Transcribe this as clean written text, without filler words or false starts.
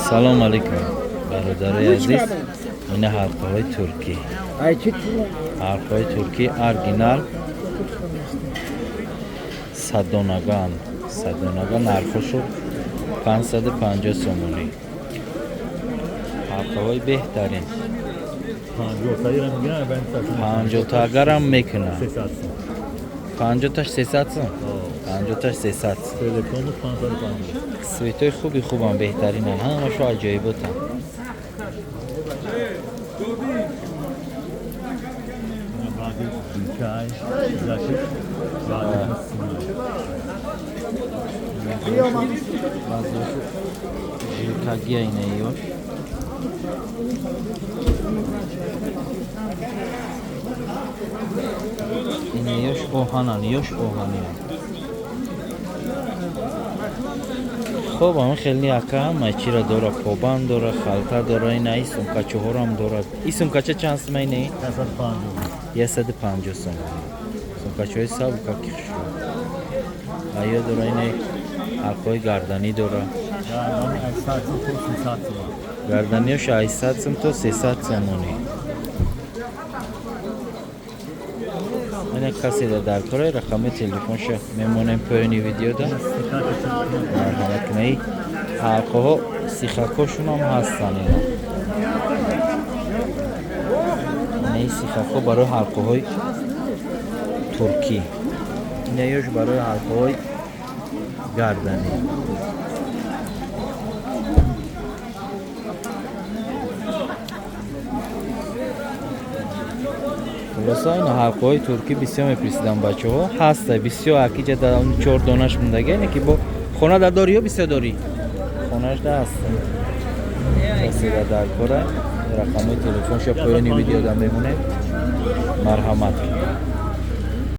Салом алейкум, бародарои азиз. Ина ҳалқаҳои туркӣ, ҳалқаҳои туркӣ оригинал садонаган, садонага, нархошу 550 сомонӣ. Ҳалқаҳои беҳтарин. 50-тагарам мекунад, 50-таш 300 сом, 50-таш 300. Светои хуби хубам, беҳтаринанд, ҳамашо аҷоиботанд. Жилкагия инаёш. Инаёш оҳанан, ёш оҳаниян. Хоб, ҳамин хеле ака ҳама чиро дора, побанд дора, халта дора, ина и сумкачаҳорам дора. И сумкача чанд сума инаи? 150 сом. Сумкачаҳои сабукаки хушрӯ. Аё дора, инаи ҳалқаҳои гарданӣ дора. Гарданиёш 800 сом то 300 сомонӣ. Ина касе дар кора, рақами телефонша мемонем поёни видеода. Марҳамат кунед. Ҳалқаҳо сихакҳошунам ҳастанд ина. Инаи сихакҳо барои ҳалқаҳои туркӣ. Инаёш барои ҳалқаҳои гарданӣ. Хулоса, ин ҳалқаҳои туркӣ бисёр мепурсидам бачаҳо. Ҳаста бисёр, акиҷа да чор донаш мондаги, не ки бо хона да дорӣ ё бисёр дорӣ? Хонаш да ҳаст. Касе да дар кора, рақамҳои телефонша поёни видеода мемонем. Марҳамат.